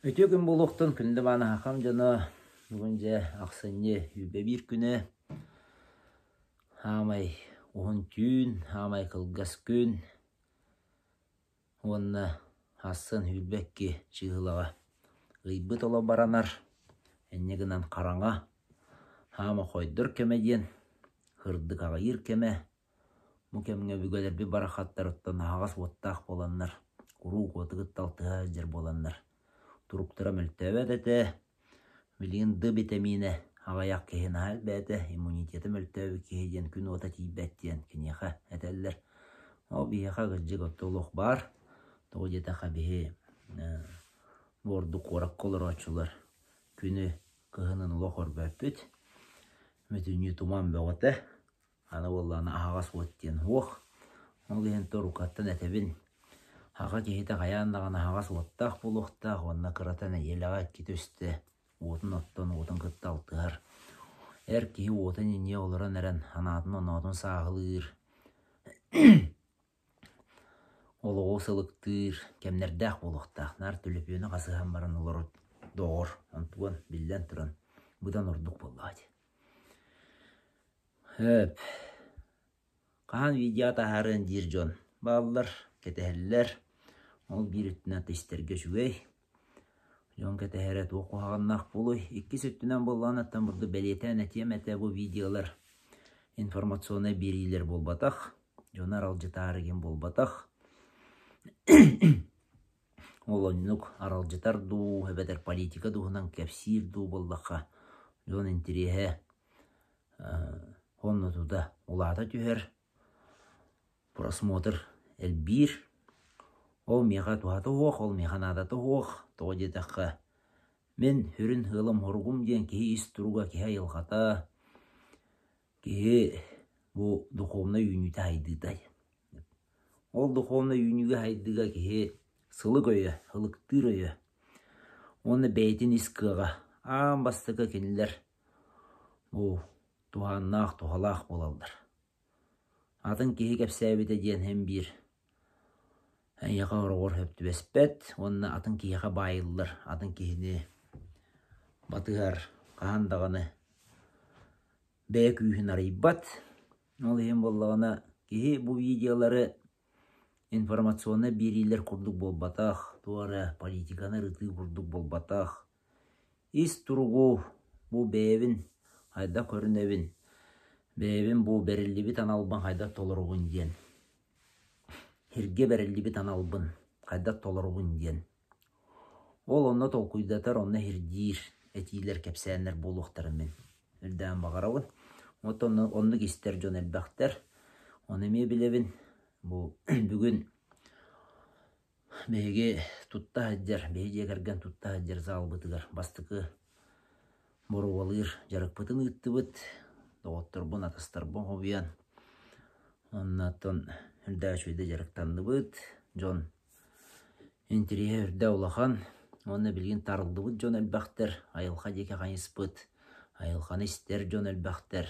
Үтүө күн буолуохтун, күндү мааны хахам дьоно. Бүгүн дьэ ахсынньы 21 күнэ. Хаамай уһун түүн, хаамай кылгас күн уонна ахсын 22 чыыһылаҕа ыйбыт оло баранар, инньэ гынан хараҥа, хаама хойдор кэмэ диэн, сырдык аҕыйыыр кэмэ. Бу кэмҥэ өбүгэлэрбит барахаттарыттан аһаҕас уоттаах буоланнар, куруук уоту кытта алтыһа сылдьар буоланнар, туруктара мөлтөөбөт этэ. Билигин Д битэмиинэ аҕыйах киһи наһаа элбээтэ, иммунитета мөлтөөбүт киһи диэн күн уота тиийбэт диэн киниэхэ этэллэр. Ол биһиэхэ кырдьык орто олох баар. Тоҕо диэтэххэ биһи бу ордук куоракка олорооччулар күнү кыһынын олох көрбөппүт. Бүтүннүү туман бөҕөтө. Аны буоллаҕына аһаҕас уот диэн суох. Ол иһин торукаттан этэбин, аҕа киһитэ хайаан даҕаны аһаҕас уоттаах буолуохтаах уонна кырата нэдиэлэҕэ иккитэ-үстэ уотун оттон уотун кытта алтыһар. Эр киһи уотун инньэ олорон эрэн санаатын-оноотун сааһылыыр, олоҕу сылыктыыр кэмнэрдээх буолуохтаах. Наар төлөпүөнү хасыһан баран олорор доҕор, онтуган биллэн туран быдан ордук буоллаҕа дии. Сөп. Хаһан видео таһаарыан диир дьон бааллар, кэтэһэллэр. Ол биир өттүнэн истэргэ үчүгэй. Дьон кэтэһэрэ туох куһаҕаннаах буолуой? Иккис өттүнэн буоллаҕына, оттон бурдук бэлиэтээн этиэм этэ, бу видеолар информационнай биэриилэр буолбатах, дьону аралдьытаары диэн буолбатах. Ол оннук аралдьытар дуу, эбэтэр политика туһунан кэпсиир дуу буоллахха, дьон интириэһэ Оннутута улаата түһэр, просмотр элбиир. Ол миэхэ туһата суох, ол миэхэ наадата суох. Тоҕо диэтэххэ, мин сүрүн ыалым-хоругум диэн киһи ис туруга, киһи айылҕата, киһи бу духовнай үүнүүтэ сайдыыта. Ол духовнай үүнүүгэ сайдыыга киһи сылык өйө, ылыктыыр өйө уонна бэйэтин ис кыаҕа аан бастакы кинилэр Бу туһааннаах, туһалаах буолаллар. Атын киһи кэпсээбитэ диэн һин биир эйиэхэ хороҕор сөп түбэспэт уонна атын киһиэхэ баайыллар, атын киһини батыһар хаһан даҕаны бэйэ күүһүн арыйбат. Ол иһин буоллаҕына киһи бу видеолары информационнай биэриилэр курдук буолбатах, туох эрэ политиканы ырытыы курдук буолбатах. Ис туругу бу бэйэбин хайдах көрүнэбин, бэйэбин бу бэриллибит аналбын хайдах толоробун диэн, сиргэ бэриллибит аналбын хайдах толоробун диэн. Ол онно толкуйдатар, онно ирдиир этиилэр, кэпсээннэр буолуохтарын мин үрдээн баҕарабын. Оттон оннук истэр дьон элбэхтэр. Ону эмиэ билэбин. Бу бүгүн Биһиги тутта сылдьар, биһи дьиэ кэргэн тутта сылдьар залбытыгар бастакы боруобалыыр дьарыкпытын ыыттыбыт. Доҕотторбун, атастарбын хомуйан, уонна оттон үрдээх үчүгэйдик дьарыктанныбыт. Дьон интэриэһэ үрдэ улахан уонна билигин таарыллыбыт дьон элбэхтэр, айылҕа диэки хайыспыт, айылҕаны истэр дьон элбэхтэр.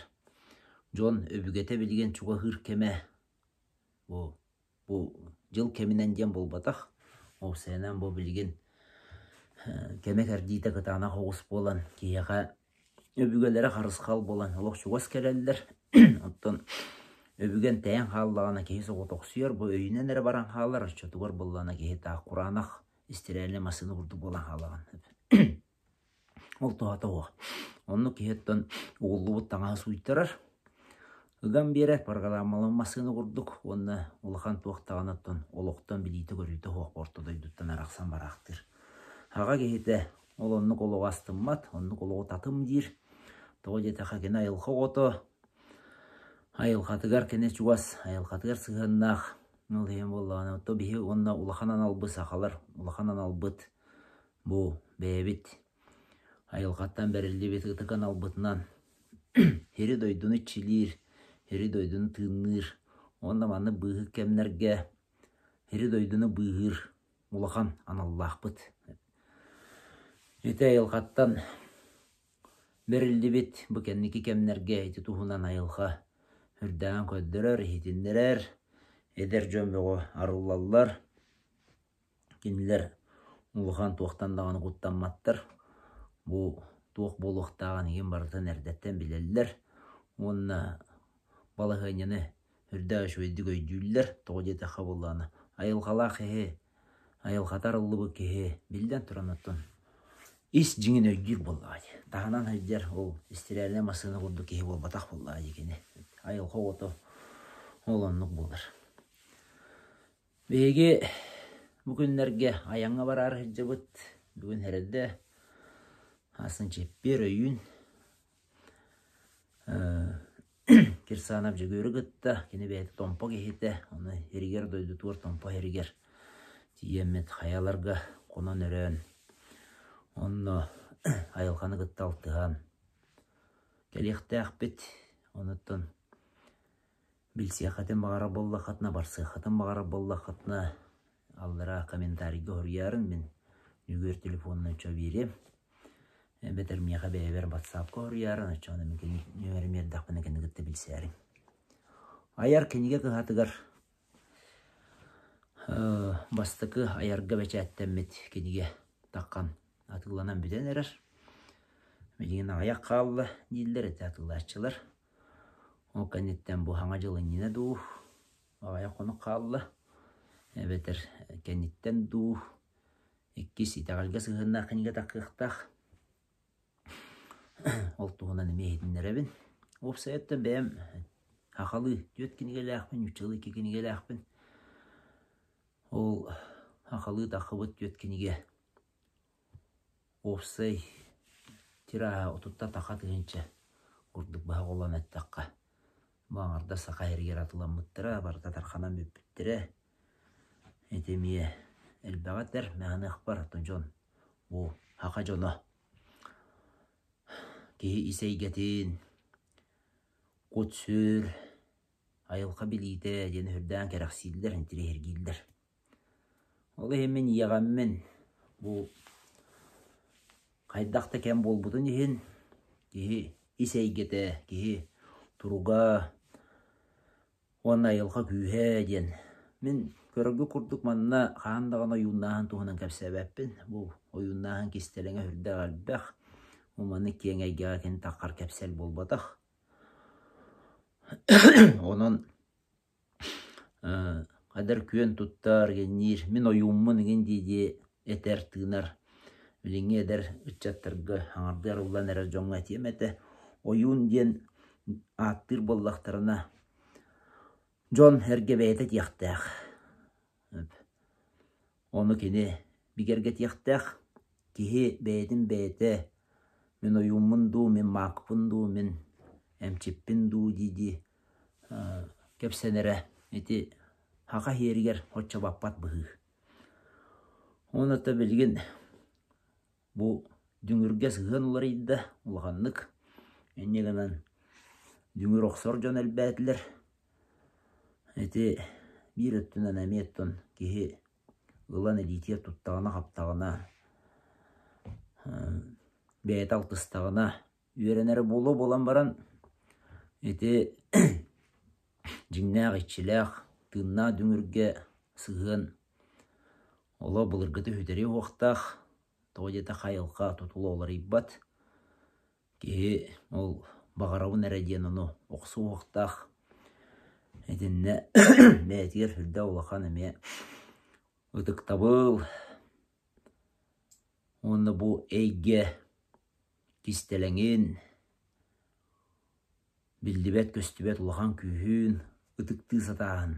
Дьон өбүгэтэ билигин чугаһыыр кэмэ бу Бу дьыл кэминэн диэн буолбатах. Уопсайынан бу билигин кэмэ-кэрдиитэ кытаанах оҕус буолан киһиэхэ өбүгэлэрэ харысхал буолан олох чугас кэлэллэр. Оттон өбүгэн тэйэн хааллаҕына киһи соҕотохсуйар, бу өйүнэн эрэ баран хаалар, оччотугар буоллаҕына киһи таах кураанах истирээлинэй массыына курдук буолан хаалаҕын. Ол туһата суох. Оннук киһи оттон угуллубут таҥаһы сууйтарар, ыган биэрэр, программалаах массыына курдук уонна улахан туох даҕаны оттон олохтон билиитэ-көрүүтэ суох орто дойдуттан арахсан бараахтыыр. Аҕа киһитэ ол оннук олоҕу астыммат, оннук олоҕу татым диир. Тоҕо диэтэххэ кини айылҕа оҕото, айылҕатыгар кини чугас, айылҕатыгар сыһыаннаах. Ол иһин буоллаҕына, то биһи уонна улахан аналбыт сахалар, улахан аналбыт Бу бэйэбит айылҕаттан бэриллибит ытык аналбытынан сири-дойдуну иччилиир, сири-дойдуну тыынныыр уонна маннык быыһык кэмнэргэ сири-дойдуну быыһыыр улахан аналлаахпыт. Ити айылҕаттан бэриллибит бу кэнники кэмнэргэ ити туһунан айылҕа үрдээн көрдөрөр, иһитиннэрэр, эдэр дьон бөҕө арыллаллар. Кинилэр Улахан туохтан даҕаны куттамматтар. Бу туох буолуохтааҕын игин барытын эрдэттэн билэллэр уонна балаһыанньаны үрдээх үчүгэйдик өйдүүллэр. Тоҕо диэтэххэ буоллаҕына, айылҕалаах киһи, айылҕата арыллыбыт киһи биллэн туран оттон ис дьиҥин өйдүүр буоллаҕа дии. Таһынан сылдьар ол истирээлинэй массыына курдук киһи буолбатах буоллаҕа дии кини. Айылҕа оҕото ол оннук буолар. Биһиги бу күннэргэ айаҥҥа бараары сылдьабыт. Бүгүн эрдэ аасын чэппиэр өйүүн Кирсанов Дьөгүөрү кытта, кини бэйэтэ Томпо киһитэ, ону иһиригэр дойдутугар Томпо иһиригэр тиийэммит хайаларга хонон-өрөөн, онно айылҕаны кытта алтыһан кэлиэхтээхпит. Онуттан Билсиэххитин баҕарар буоллаххытына, барсыаххытын баҕарар буоллаххытына, аллараа комментарийга суруйаарыҥ, мин Дьөгүөр телефонунан оччо биэриэм. Эбэтэр миэхэ бэйэбэр ватсапка суруйаарыҥ, оччоҕуна мин кини нүөмэрин биэрдэхпинэ кини кытта билсээриҥ. Айар кинигэ кыһатыгар бастакы айарга бэчээттэммит кинигэ таххан атыыланан бүтэн эрэр. Билигин аҕыйах хаалла дииллэр этэ атыылааччылар. Ол кэнниттэн бу Саҥа дьыл иннинэ дуу, аҕыйах хонук хаалла, эбэтэр кэнниттэн дуу иккис итэҕэлгэ сыһыаннаах кинигэ таххыахтаах. Ол туһунан эмиэ иһитиннэрэбин. Уопсайыттан бэйэм сахалыы түөрт кинигэлээхпин, нууччалыы икки кинигэлээхпин. Ол сахалыы таххыбыт түөрт кинигэ Уопсай тираһа отутта таха тыһыынча курдук быһа холоон эттэххэ, бу аҥардас саха иһигэр атыламмыттара, барыта тарханан бүппүттэрэ. Ити эмиэ элбэҕи этэр, мэҕиниэхпэр оттон дьон бу саха дьоно киһи ис эйгэтин, кут-сүр, айылҕа билиитэ диэн үрдээн кэрэхсииллэр, интириэһиргииллэр. Ол иһин мин иэҕэммин бу хайдах да кэм буолбутун иһин киһи ис эйгэтэ, киһи туруга уонна айылҕа күүһэ диэн мин көрөргө курдук манна хаһан даҕаны ойууннааһын туһунан кэпсээбэппин. Бу ойууннааһын кистэлэҥэ сүрдээх элбэх. Бу маннык киэҥ эйгэҕэ кини таххар кэпсэл буолбатах. Онон Эдэр күөн туттар, игинниир, мин ойууммун игин дии-дии этэр, тыынар. Билиҥҥи эдэр ыччаттарга аҥардыы арыллан эрэр дьоҥҥо этиэм этэ, ойуун диэн ааттыыр буоллахтарына, дьон эргэ бэйэтэ этиэхтээх. Ону кини бигэргэтиэхтээх. Киһи бэйэтин бэйэтэ мин ойууммун дуу, мин маакпын дуу, мин эмчиппин дуу дии-дии кэпсэнэрэ ити саха иһиэригэр оччо баппат быһыы. Уонна билигин бу дүҥүргэ сыһыан уларыйда улаханнык. Инньэ гынан дүҥүр охсор дьон элбээтилэр. Ити биир өттүнэн эмиэ оттон киһи ылан илиитигэр туттаҕына-хаптаҕына, бэйэтэ алтыстаҕына үөрэнэрэ буолуо буолан баран ити дьиҥнээх иччилээх, тыыннаах дүҥүргэ сыһыан олох былыргыта сүтэриэ уохтаах, тоҕо диэтэххэ айылҕа тутула уларыйбат. Киһи ол баҕарабын эрэ диэн ону охсуохтаах. Итиннэ бэйэтигэр сүрдээх улахан эмиэ ытыктабыл уонна бу эйгэ кистэлэҥин, биллибэт-көстүбэт улахан күүһүн ытыктыы сатааһын,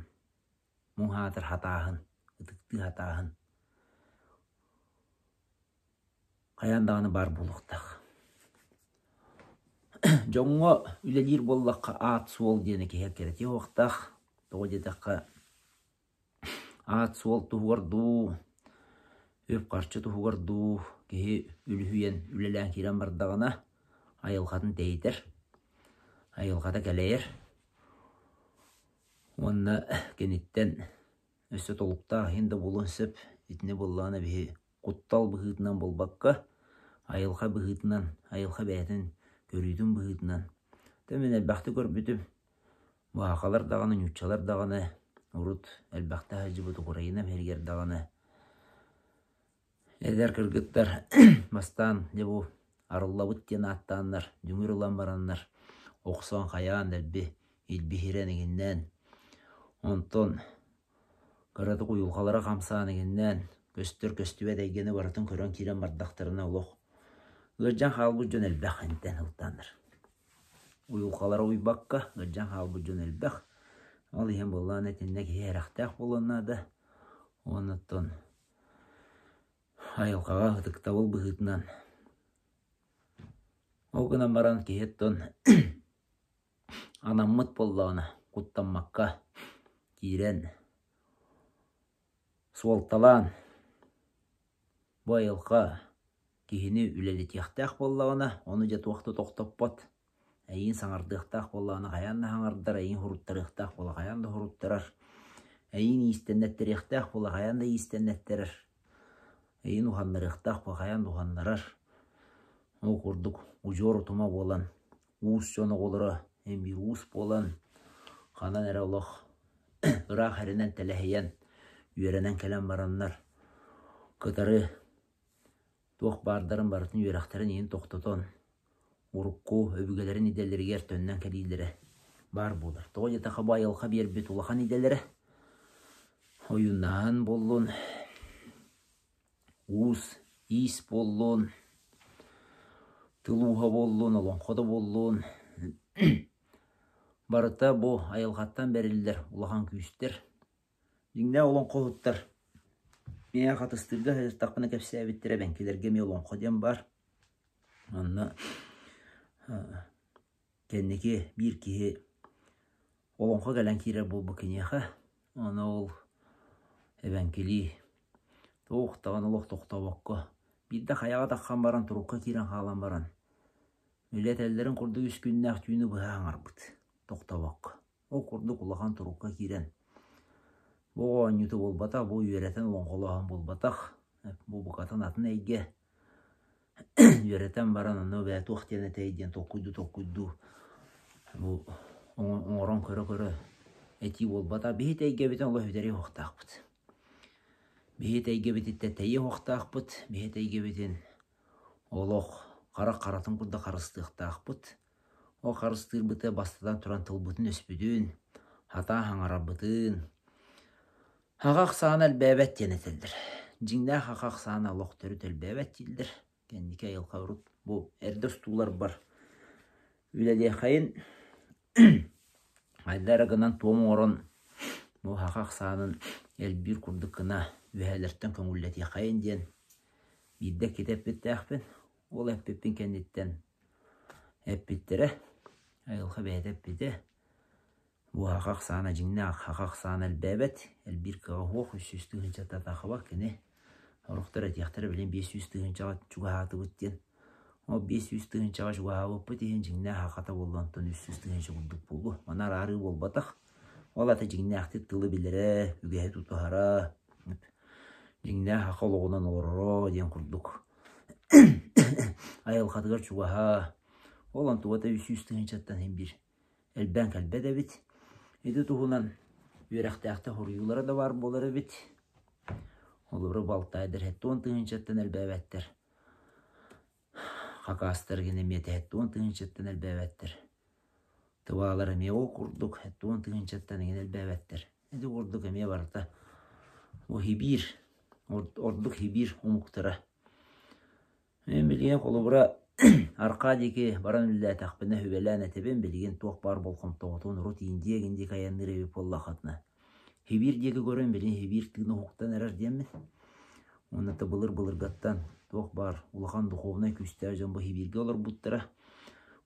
муҥ аатыр хатааһын, ытыктыы хатааһын хайаан даҕаны баар буолуохтаах. Дьоҥҥо үлэлиир буоллахха аат-суол диэни киһи эккирэтиэ суохтаах. Тоҕо диэтэххэ Аат-суол туһугар дуу, үп-харчы туһугар дуу киһи үлүһүйэн үлэлээн киирэн бардаҕына айылҕатын тэйитэр, айылҕата кэлэйэр уонна киниттэн өссө толуктаах иһин да буолуон сөп. Итини буоллаҕына биһи куттал быһыытынан буолбакка, айылҕа быһыытынан, айылҕа бэйэтин көрүүтүн быһыытынан. Дьэ мин элбэхтик көрбүтүм. Баахалар даҕаны, нууччалар даҕаны урут элбэхтэ сылдьыбыт Украина иһигэр даҕаны Эдэр кыргыттар бастаан дьэ бу арыллабыт диэн ааттааннар, дүҥүр ылан бараннар, охсон хайаан дэлби илбиһирэн иҥиннээн, онтон кыратык уйулҕалара хамсаан иҥиннээн, көстөр көстүбэт эйгэни барытын көрөн киирэн бардахтарына олох ыалдьан хаалбыт дьон элбэх интэн ылтааннар. Уйулҕалара уйбакка ыалдьан хаалбыт дьон элбэх. Ол иһин буоллаҕына итиннэ киһи сэрэхтээх буолуон наада. Уонна оттон айылҕаҕа ытыктабыл быһыытынан ол гынан баран киһи оттон анаммыт буоллаҕына куттаммакка киирэн суолталаан бу айылҕа киһини үлэлэтиэхтээх буоллаҕына ону дьэ туох да тохтоппот эйиин саҥардыахтаах буоллаҕына хайаан да саҥардар эйиин суруттарыахтаах буолла хайаан да суруттарар эйиин иистэннэттэриэхтээх буолла хайаан да иистэннэттэрэр эйиин уһаннарыахтаах буолла хайаан да уһаннарар ол курдук удьуор утума буолан уус дьон оҕолоро эн биир уус буолан ханан эрэ олох ыраах эрэнэн тэлэһийэн үөрэнэн кэлэн бараннар кытары туох баардарын барытын үөрэхтэрин иһин тохтотон урукку өбүгэлэрин идэлэригэр төннөн кэлиилэрэ баар буолар. Тоҕо диэтэххэ бу айылҕа биэрбит улахан идэлэрэ ойууннаһан буоллун, уус, иис буоллун, тыл ууһа буоллун, олоҥхо да буоллун барыта бу айылҕаттан бэриллэр улахан күүстэр. Дьиҥнээх олоҥхоһуттар миэхэ хатыстыырга сырыттахпына кэпсээбиттэрэ эбэҥкилэргэ эмиэ олоҥхо диэн баар. Онно кэнники биир киһи олоҥхо кэлэн киирэр буолбут киниэхэ. Ону ол эбэҥкилии туох даҕаны олох тохтообокко биирдэ хайаҕа таххан баран турукка киирэн хаалан баран үлэ этэллэрин курдук үс күннээх түүнү быһа аҥарбыт тохтообокко. Ол курдук улахан турукка киирэн бу оҕо оонньуута буолбатах, бу үөрэтэн олоҥхолооһун буолбатах, бу букатын атын эйгэ. Үөрэтэн баран ону бээ туох диэн этэй диэн толкуйдуу-толкуйдуу бу оҥорон көрө-көрө этии буолбатах. Биһи эйгэбитин олох үтэриэ уохтаахпыт. Биһи эйгэбититтэн тэйиэ уохтаахпыт. Биһи эйгэбитин олох харах харатын курдук харыстыахтаахпыт. Ол харыстыырбыты бастатан туран тылбытын-өспүтүн, хатаан хаҥарарбытын, Аҕа ахсаана элбээбэт диэн этэллэр. Дьиҥнээх аҕа ахсаана олох төрүт элбээбэт дииллэр. Кэнники айылҕа урут бу эрдэ устууларбар үлэлиэхэйин хайда эрэ гынан туом оҥорон бу аҕа ахсаанын элбиир курдук гына үөһээлэртэн көҥүллэтиэхэйин диэн биирдэ иккитэ эппиттээхпин. Ол эппиппин кэнниттэн эппиттэрэ, айылҕа бэйэтэ эппитэ. Бу аха ахсаана дьиҥнээх аха ахсаана элбээбэт, элбиир кыаҕа суох, 300 тыһыынчата тахыба кини. Сорохтор этиэхтэрэ билин 500 тыһыынчаҕа чугаһаатыбыт диэн. Ол 500 тыһыынчаҕа чугаһаабыппыт иһин дьиҥнээх ахата буолла онтон 300 тыһыынча курдук буолуо. Маны араарыы буолбатах. Ол ата дьиҥнээхтик тылы билэрэ, үгэһи тутуһара, дьиҥнээх аха олоҕунан олороро диэн курдук айылҕатыгар чугаһа. Ол онтугата 300 тыһыынчаттан иһин биир элбээн кэлбэт эбит. Ити туһунан үөрэхтээхтэр хоруйуулара да баар буолар эбит. Олору балтайдар 70 тыһыынчаттан элбээбэттэр. Хакастар гин эмиэ 70 тыһыынчаттан элбээбэттэр. Тываалар эмиэ ол курдук 70 тыһыынчаттан эҥин элбээбэттэр. Ити курдук эмиэ барыта бу хибиир, ордук хибиир омуктара Мин билигин холобура Аркаа диэки баран үлэлээтэхпинэ сүбэлээн этэбин, билигин туох баар болҕомтоҕутун урут Индия игин диэки айанныыр эбит буоллаххытына, Сибиир диэки көрөн билигин Сибиир тыына уһуктан эрэр диэммин. Уонна да былыр-былыргаттан туох баар улахан духовнай күүстээх дьон бу Сибииргэ олорбуттара.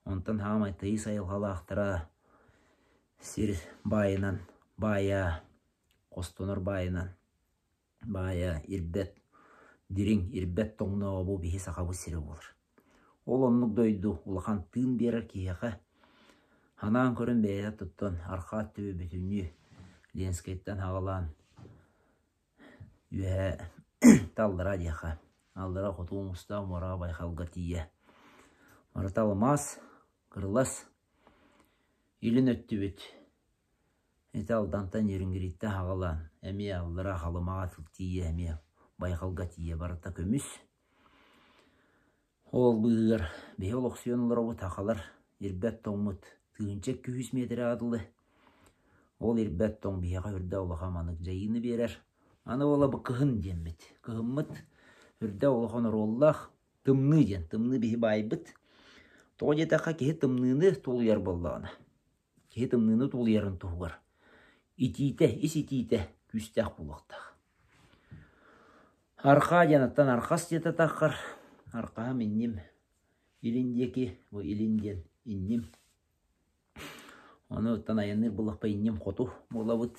Онтон саамай тыйыс айылҕалаахтара сир баайынан, баайа, хостонор баайынан баайа ирбэт дириҥ ирбэт тоҥнооҕо бу биһи сахабыт сирэ буолар. Ол оннук дойду улахан тыын биэрэр киһиэхэ ханаан көрөн бэйэтэ туттан архаат түбэ бүтүннүү Ленскэйтэн аҕалаан үөһээ таллара диэхэ аллара хоту мустаах муораҕа байхалга тиийэ барыта алмаас кырылас илин өттүбүт Ити Алдантан Нерюнгриттэн аҕалан эмиэ аллара Халымаҕа тиийэ эмиэ байҕалга тиийэ барыта көмүс. Ол быыһыгар биһи олохсуйан олоробут сахалар ирбэт тоҥмут 1200 миэтэрэҕэ дылы. Ол ирбэт тоҥ биһиэхэ үрдэ улахан манык дьайыыны биэрэр. Аны буола бу кыһын диэммит. Кыһыммыт үрдэ улахан оруоллаах тымныы диэн. Тымныы биһи баайбыт. Тоҕо диэтэххэ киһи тымныыны тулуйар буоллаҕына, киһи тымныыны тулуйарын туһугар итиитэ, ис итиитэ күүстээх буолуохтаах. Арҕаа диэн оттон арҕас диэтэ таххар, арҕаһым инним илин диэки, бу илин диэн инним. Ону оттон айанныыр буоллахпа инним хоту буолабыт.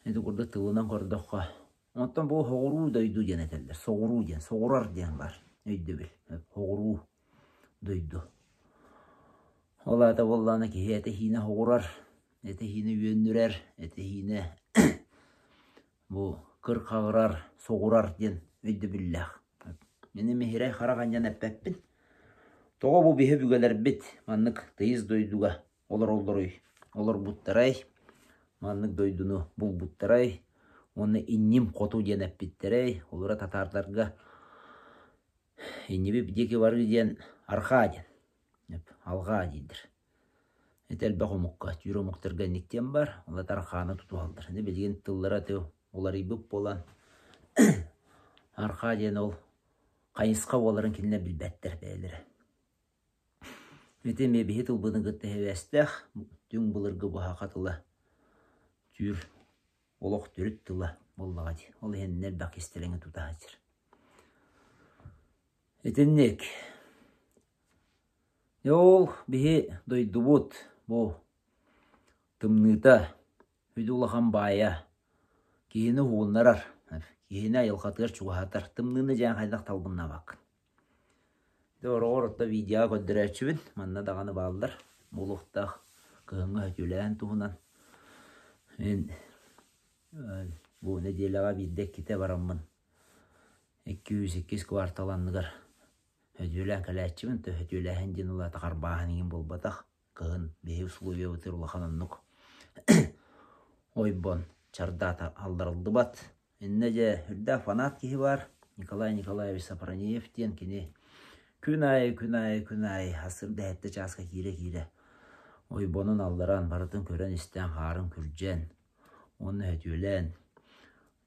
Ити курдук тылынан көрдөххө. Оттон бу соҕуруу дойду диэн этэллэр. Соҕуруу диэн, соҕурар диэн баар өйдөбүл. Соҕуруу дойду. Ол аата буоллаҕына киһи этэ-сиинэ соҕурар, этэ-сиинэ үөннүрэр, этэ-сиинэ бу кыр-хаҕырар, соҕурар диэн өйдөбүллээх. Мин эмиһирэй харах анньан эппэппин. Тоҕо бу биһи өбүгэлэрбит маннык тыйыс дойдуга олороллоруй, олорбуттарай, маннык дойдуну булбуттарай уонна инним хоту диэн эппиттэрэй, олоро татаардарга Иннибит диэки барыы диэн арҕаа диэн, алҕаа дииллэр. Ити элбэх омукка, түүр омуктарга инник диэн баар, ол аата арҕааны тутуһаллар. Ини билигин тыллара ити уларыйбыт буолан арҕаа диэн ол хайысха буоларын кинилэр билбэттэр бэйэлэрэ. Ити эмиэ биһи тылбытын кытта сибээстээх, түҥ былыргы быһаха тыла түүр олох төрүт тыла буоллаҕа дии. Ол иһин элбэх кистэлэҥи тута сылдьар. Итинник. Дьэ ол биһи дойдубут бу тымныыта, сүдү улахан баайа киһини уһугуннарар, киһини айылҕатыгар чугаһатар. Тымныыны дьээн хайдах талбыннаабаккын. Дьэ ороҕор отто видеоҕа көрдөрөөччүбүн, манна даҕаны бааллар буолуохтаах кыһыҥҥы сөтүөлээн туһунан. Мин бу нэдиэлэҕэ биирдэ-иккитэ бараммын 202 квартал анныгар сөтүөлээн кэлээччибин. То сөтүөлээһин диэн ол аата харбааһын иҥин буолбатах. Кыһын биһи условиябытыгар улахан оннук ойбон чардаата алларыллыбат. Иннэ дьэ үрдээх фанат киһи баар Николай Николаевич Сапранеев диэн кини күн аайы күн аайы күн аайы сарсыарда сэттэ чааска киирэ-киирэ ойбонун алларан барытын көрөн-истэн хаарын күрдьэн уонна сөтүөлээн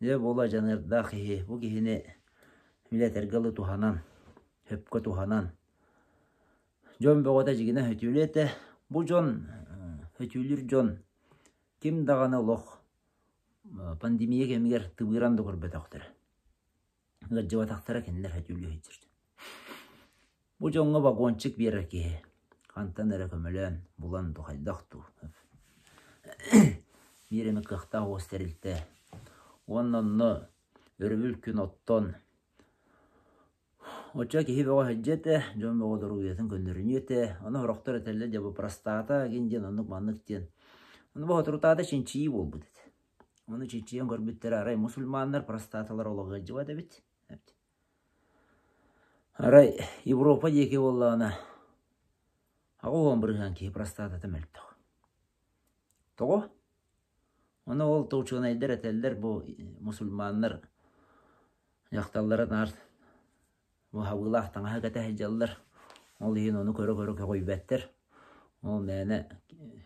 дьэ буола дьаныардаах киһи бу киһини билэтэргэ дылы туһанан сөпкө туһанан дьон бөҕөтө дьигинэ сөтүөлүө этэ бу дьон сөтүөлүүр дьон ким даҕаны олох пандемия кэмигэр тыбыыран да көрбөтөхтөрө. Ыалдьыбатахтара кинилэр сөтүөлүү сылдьар. Бу дьоҥҥо вагончик биэрэр киһи хантан эрэ көмөлөөн булан дуу хайдах дуу биир эмэ кыахтаах уос тэрилтэ уонна онно өрөбүл күн оттон Оччо киһи бөҕө сылдьыа этэ, дьон бөҕө доруобуйатын көннөрүнүө этэ. Ону сорохтор этэллэр дьэ бу простата игин диэн оннук-маннык диэн. Ону бу соторутааҕыта чинчийии буолбут этэ. Ону чинчийэн көрбүттэрэ арай мусульманнар простаталара олох ыалдьыбат эбит. Арай Европа диэки буоллаҕына 80% киһи простатата мөлтөх. Тоҕо? Ону ол учуонайдар этэллэр бу мусульманнар дьахталлара наар уһабыылаах таҥаһы кэтэ сылдьаллар. Ол иһин ону көрө-көрө көҕүйбэттэр. Ол мээнэ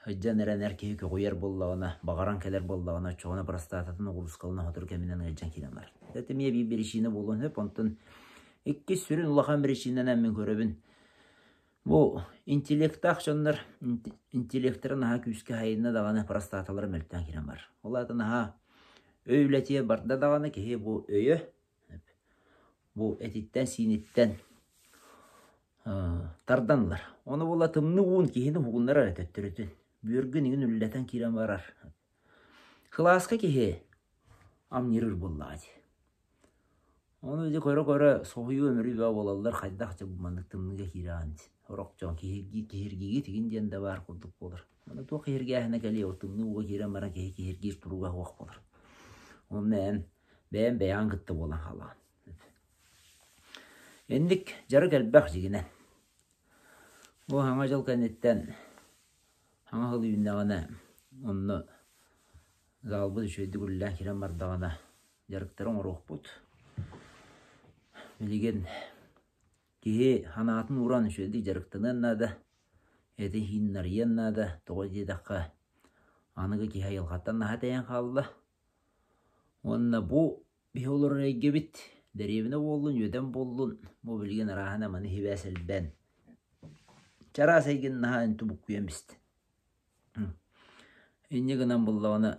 сылдьан эрэн эр киһи көҕүйэр буоллаҕына, баҕаран кэлэр буоллаҕына, оччоҕуна простататын оҕуруускалана сотору кэминэн ыалдьан киирэн барар. Это эмиэ биир биричиинэ буолуон сөп. Онтон иккис сүрүн улахан биричиинэнэн мин көрөбүн Бу интеллектаах дьоннор интеллектара наһаа күүскэ хайынна даҕаны простаталара мөлтөөн киирэн барар. Ол аата наһаа өй үлэтиэ барда даҕаны киһи бу өйө бу этиттэн-сииниттэн тардан ылар. Ону була тымныы уун киһини уһугуннарар эрэ төттөрүтүн. Бүөргүн иҥин үллэтэн киирэн барар. Кылааска киһи амньырыыр буоллаҕа дии. Ону дьэ көрө-көрө соһуйуу-өмүрүү бөҕө буолаллар, хайдах дьэ бу маннык тымныыга киирэҕин дии. Сорох дьон киһиргии киһиргиигит игин диэн да баар курдук буолар. Аны туох киһиргээһинэ кэлиэ, ол тымныы ууга киирэн баран киһи киһиргиир туруга суох буолар. Онно эн бэйэм бэйэҕин кытта буолан хаалаҕын. Инник дьарык элбэх дьигинэн. Бу Саҥа дьыл кэнниттэн саҥа сыл үүннэҕинэ онно залбыт үчүгэйдик үлэлээн киирэн бардаҕына дьарыктары оҥоруохпут. Билигин киһи санаатын ууран үчүгэйдик дьарыктаныан наада, этин-сиинин арыйыан наада. Тоҕо диэтэххэ, аныгы киһи айылҕаттан наһаа тэйэн хаалла. Уонна бу биһи олорор эйгэбит дэриэбинэ буоллун, үөдэн буоллун, бу билигин арааһына маны сибээс элбээн, чараас эйгэни наһаа үнтү буккуйан бистэ. Инньэ гынан буоллаҕына,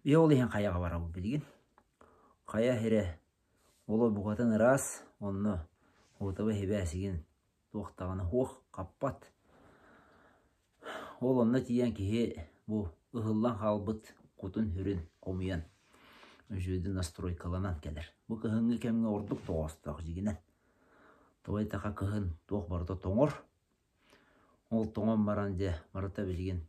биһи ол иһин хайаҕа барабыт билигин. Хайа сирэ олор букатын ыраас, онно уотаба сибээс игин туох даҕаны суох, хаппат. Ол онно тиийэн киһи бу ыһыллан хаалбыт кутун-сүрүн хомуйан, үчүгэйдик настройкаланан кэлэр. Бу кыһыҥҥы кэмҥэ ордук тоҕоостоох дьиҥинэн. Тоҕо диэтэххэ кыһын туох барыта тоҥор. Ол тоҥон баран дьэ барыта билигин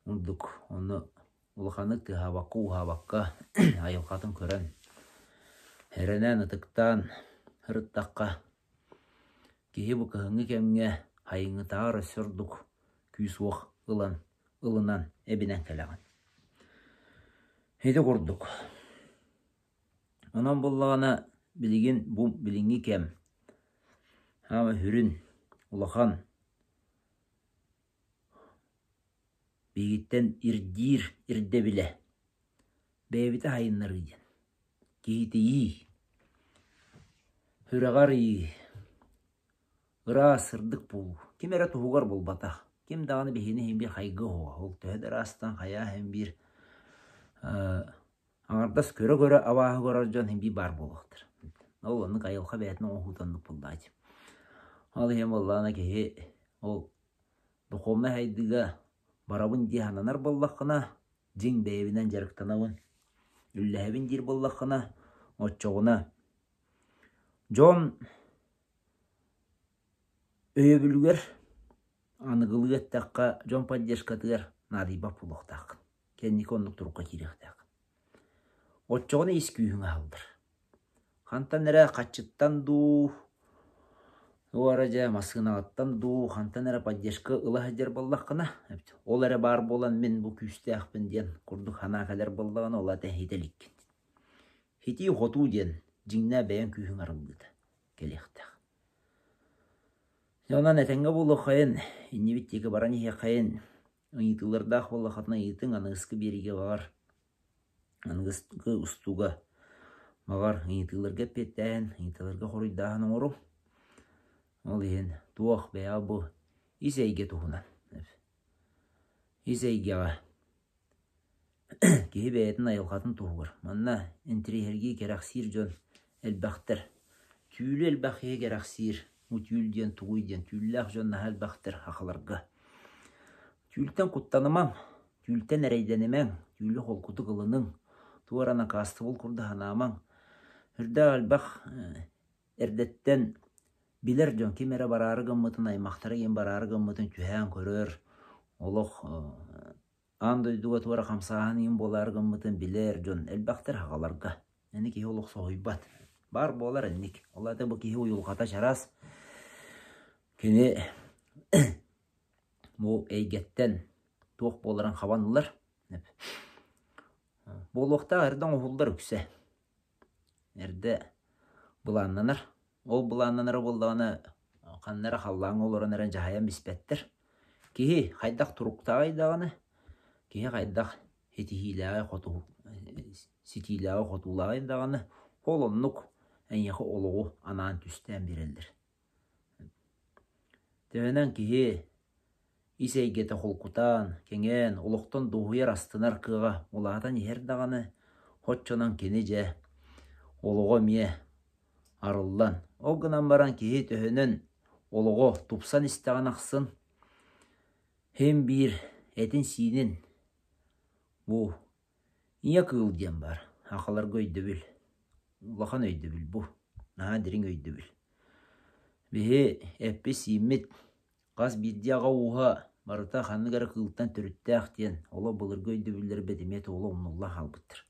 ордук онно улаханнык тыаһаабакка-ууһаабакка айылҕатын көрөн, эрэнэн, ытыктаан сырыттахха киһи бу кыһыҥҥы кэмҥэ айыҥҥытааҕар өссө ордук күүс-уох ылан, ылынан, эбинэн кэлэҕин. Ити курдук. Онон буоллаҕына билигин бу билиҥҥи кэм саамай сүрүн улахан биһигиттэн ирдиир ирдэбилэ бэйэбитэ сайыннарыы диэн. Киһитийии, сүрэҕи арыйыы, ыраас, сырдык буолуу. Ким эрэ туһугар буолбатах. Ким даҕаны биһигини иһин биир хайгыы оһоҕо. Ол төһө да ыраастан хайаа иһин биир аҥардас көрө-көрө абааһы көрөр дьон иһин биир баар буолуохтар. Ол оннук айылҕа бэйэтин оҥоһуута оннук буоллаҕа дии. Ол иһин буоллаҕына киһи ол духовнай сайдыыга барабын дии сананар буоллаххына, дьиҥ бэйэбинэн дьарыктанабын, үллэһэбин диир буоллаххына, оччоҕуна дьон өйөбүлүгэр аныгылыы эттэххэ, дьон поддержкатыгар наадыйбат буолуохтааххын. Кэнники оннук турукка киириэхтээххин. Оччоҕуна ис күүһүҥ аһыллар. Хантан эрэ хаччыттан дуу, туора дьэ массыынаҕыттан дуу, хантан эрэ поддержка ыла сылдьар буоллаххына, ол эрэ баар буолан мин бу күүстээхпин диэн курдук санаа кэлэр буоллаҕына, ол аата иһитэ иликкин. Ситии-хотуу диэн дьиҥнээх бэйэҥ күүһүҥ арыллыыта кэлиэхтээх. Дьэ онон этэҥҥэ буолуоххайын, иннибит диэки баран иһиэххэйин, ыйытыылардаах буоллаххытына ыйытыҥ, аныгыскы биэриигэ баҕар Аныгыскы устууга баҕар ыйытыыларга эппиэттээһин, ыйытыыларга хоруйдааһын оҥоруҥ. Ол иһин туох бэйэҕэ бу ис эйгэ туһунан. Ис эйгэҕэ киһи бэйэтин айылҕатын туһугар. Манна интириэһиргии кэрэхсиир дьон элбэхтэр. Түүлү элбэх киһи кэрэхсиир. Бу түүл диэн тугуй диэн түүллээх дьон наһаа элбэхтэр сахаларга. Түүлтэн куттанымаҥ, түүл эрэйдэнимэҥ, түүлү холкутук ылыныҥ, туора накаастабыл курдук санаамаҥ. Үрдээх элбэх эрдэттэн билэр дьон ким эрэ бараары гыммытын, аймахтара диэн бараары гыммытын түһээн көрөр, олох аан дойдуга туора хамсааһын иһин буолаары гыммытын билэр дьон элбэхтэр аҕаларга. Ини киһи олох соһуйбат. Баар буолар инник. Ол аата бу киһи уйулҕата чараас. Кини бу эйгэттэн туох буоларын хабан ылар. Буолуохтаах эрдэ оҥоһуллар үксэ. Эрдэ былааннанар. Ол былааннанара буоллаҕына ханна эрэ халлааҥҥа олорон эрэн дьаһайан биспэттэр. Киһи хайдах туруктааҕый даҕаны, киһи хайдах ситиһиилээҕи хоту ситиилээҕи хотуулааҕый даҕаны, ол оннук эйиэхэ олоҕу анаан түстээн биэрэллэр. Төһөнөн киһи ис эйгэтэ холкутаан, кэҥээн, олохтон дуоһуйар, астынар кыаҕа улаатан иһэр даҕаны, оччонон кини дьэ олоҕо эмиэ арыллан. Ол гынан баран киһи төһөнөн олоҕо тупсан истэҕин ахсын син биир этин-сиинин бу ийэ кыыл диэн баар, сахаларга өйдөбүл, улахан өйдөбүл бу, наһаа дириҥ өйдөбүл. Биһи эппит-сииммит хас биирдии аҕа ууһа барыта ханнык эрэ кыылтан төрүттээх диэн олох былыргы өйдөбүллэрбит эмиэ туола умнуллан хаалбыттар.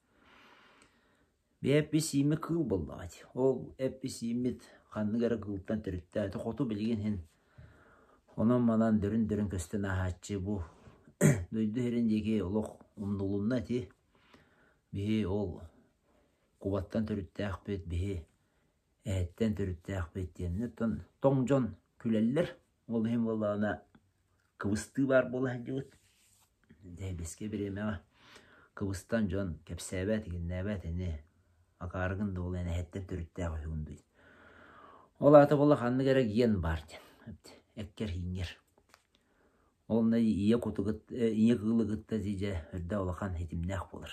Биһи эппит-сииммит кыыл буоллаҕа дии. Ол эппит-сииммит ханнык эрэ кыылтан төрүттээх. Ити хоту билигин иһин онон-манан дөрүн-дөрүн көстөн ааһааччы бу дойду иһэрин диэки олох умнулунна ити. Биһи ол кубаттан төрүттээхпит, биһи. Эһэттэн төрүттээхпит диэн. Оттон тоҥ дьон күлэллэр. Ол иһин буоллаҕына кыбыстыы баар буола сылдьыбыт. Дэһэбискэ бириэмэҕэ кыбыстан дьон кэпсээбэт, игиннээбэт ини акаарыгын да буолан эһэттэн төрүттээх үһүгүн дуу. Ол аата буолла ханнык эрэ гиэн баар диэн. Эккэр-ииҥҥэр. Ол ийэ кутугут ийэ кыылы кытта дьэ үрдэ улахан ситимнээх буолар.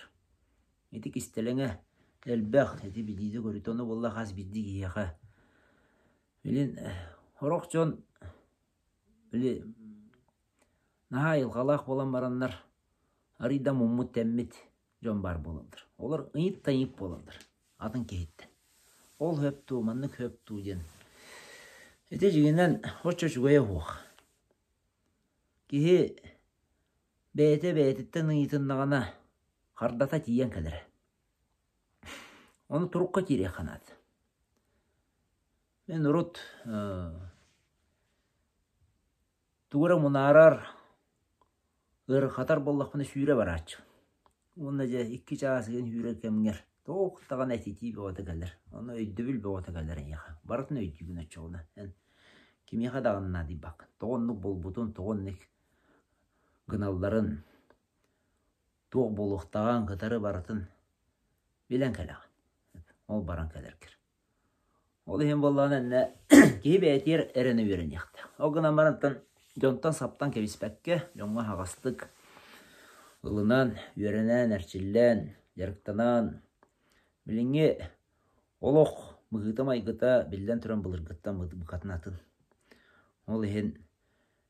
Ити кистэлэҥэ элбэх, ити билиитэ көрүүтэ ону буолла хас биирдии киһиэхэ билин сорох дьон били наһаа айылҕалаах буолан бараннар арыый да муммут-тэммит дьон баар буолаллар. Олор ыйыт-тайыт буолаллар атын киһиттэн. Ол сөп дуу, маннык сөп дуу диэн. Ити дьиҥинэн оччо үчүгэйэ суох. Киһи бэйэтэ бэйэтиттэн ыйытыннаҕына хардата тиийэн кэлэрэ. Ону турукка киириэххэ наада. Мин урут тугу эрэ мунаарар, ыарырҕатар буоллахпына сүүрэ барааччыбын. Уонна дьэ икки чаас ыйан сүүрэр кэмҥэр туох даҕаны этитии бөҕөтө кэлэр. Ону өйдөбүл бөҕөтө кэлэр эйиэхэ. Барытын өйдүүгүн оччоҕуна. Эн кимиэхэ даҕаны наадыйбаккын. Тоҕо оннук буолбутун, тоҕо оннук гыналларын, туох буолуохтааҕын кытары барытын билэн кэлэҕин. Ол баран кэлэргэр. Ол иһин буоллаҕына иннэ киһи бэйэтигэр эрэнэ үөрэниэхтээх. Ол гынан барантан дьонтон саптан кэбиспэккэ, дьоҥҥо аһаҕастык ылынан, үөрэнэн, эрчиллэн, дьарыктанан, билиҥҥи олох быһыыта-майгыта биллэн туран былыргыттан букатын атын. Ол иһин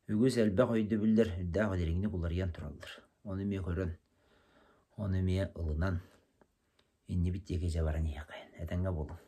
үгүс элбэх өйдөбүллэр үрдээх дириҥник уларыйан тураллар. Ону эмиэ көрөн, ону эмиэ ылынан иннибит диэки дьэ баран иһиэххэйин. Этэҥҥэ буолуҥ.